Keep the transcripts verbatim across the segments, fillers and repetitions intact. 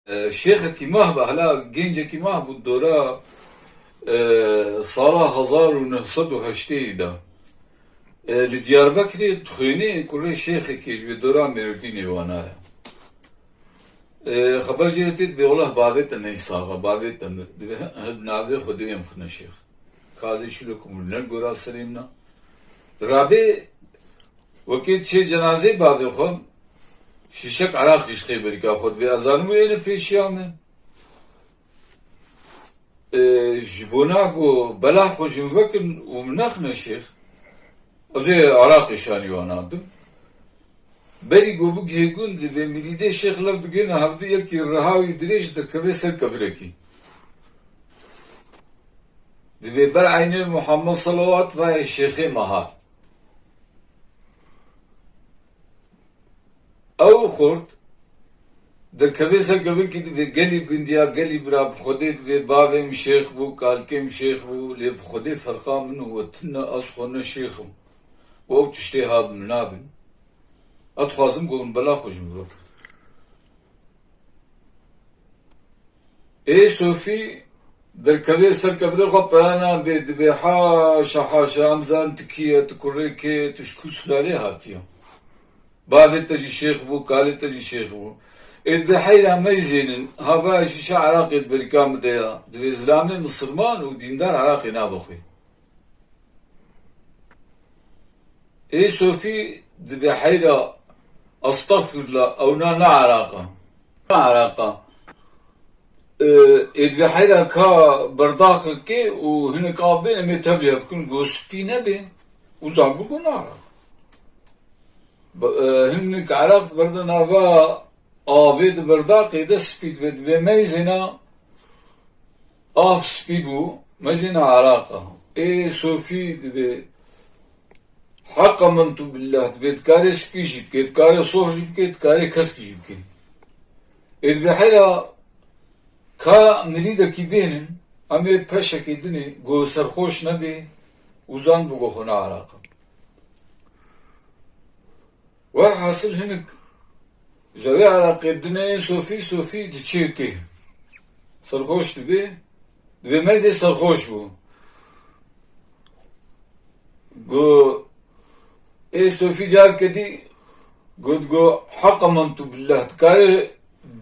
E, şêxekî mah be, hela gencekî mah bû dora, e, sala hezar û neh sed û heştê de. E, li Diyarbekirê dixwênê kurê şêxekî ji vê dora Mêrdînê wana ye. E, xeber jê re tê dibê, wela bavê te neysa, bavê te mir. Dibê, he, he, navê Xwedê em xine şêx. Kazê şilo ku ne gora serê min a. Rabê wekî çê cenazê bavê xwe, şîşek eraq jî xê berîka xwe dibê. Ez zanim wê êne pêşiya me. E, ji bona ku bela xwe ji min vekin û min nexine şêx, ez ê eraqê şanî wan nadim. Berî ku bigihê gund, dibê mirîdê şêx lev digihîne hevdu, yekî riha wî dirêj dikeve ser kevirekî. Dibê ber eynê Muhammed selawat vayê şêxê me hat. Ew xurt derkevê ser kevikî dibê gelî gundiya, gelî bira bi Xwedê dibê bavê min şêx bû, kalkê min şêx bû, lê bi Xwedê ferqa min û we tune, ez xwe ne şêx im. Û ew tiştê ha bi min nabin. Ez dixwazim ku min bela xwe ji min vekin. Ê Sofî derkevê ser kevirê xwe, peyana bê dibê, haşa, haşa, em zan tu kî ye, tu kurê kê ye, tu ji ku sulalê hatiye. Bavê te jî şêx bû, kalê te jî şêx bû. Ê dibê heyra meyzênin, hava şîşa eraqê di berîka min de ya. Dibê zilamê misilman û dîndar eraqê nave xwe. Ê Sofî dibê heyra, estexfirullah, ewna ne eraq e. Ne eraq e. Ê, ê dibê heyra ka berdaqekê û hinek av bên, em ê tevlî hev kin, go spî nebê. Û zan bû go ne eraq. Be-, e, hinek eraq berde nava avê di berdaqê de spî dibe, dibê meyzêna av spî bû, meyzêna eraq e. Ê Sofî dibê, heq ementu billah, dibê dikare spî jî bike, dikare sox jî bike, dikare kesk jî bike. Ê dibê heyra ka mirîdekî bênin, em ê peşekê dinê go serxweş nebê û zan bû go xwe ne eraq e. Werhasil hinek ji wê eraqê dinê Sofî, Sofî diçê kê. Serxweş dibê, dibê meyzê serxweş bû. Go, ê Sofî carke dî got, go, heq ementu billah, dikare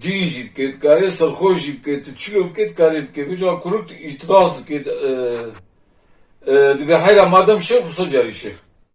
dîn jî bike, dikare serxweş jî bike, tu çilo bike, dikare bike. Vêca kurik îtiraz dike, e, e, dibê heyra madem şêx, wisa carî şêx.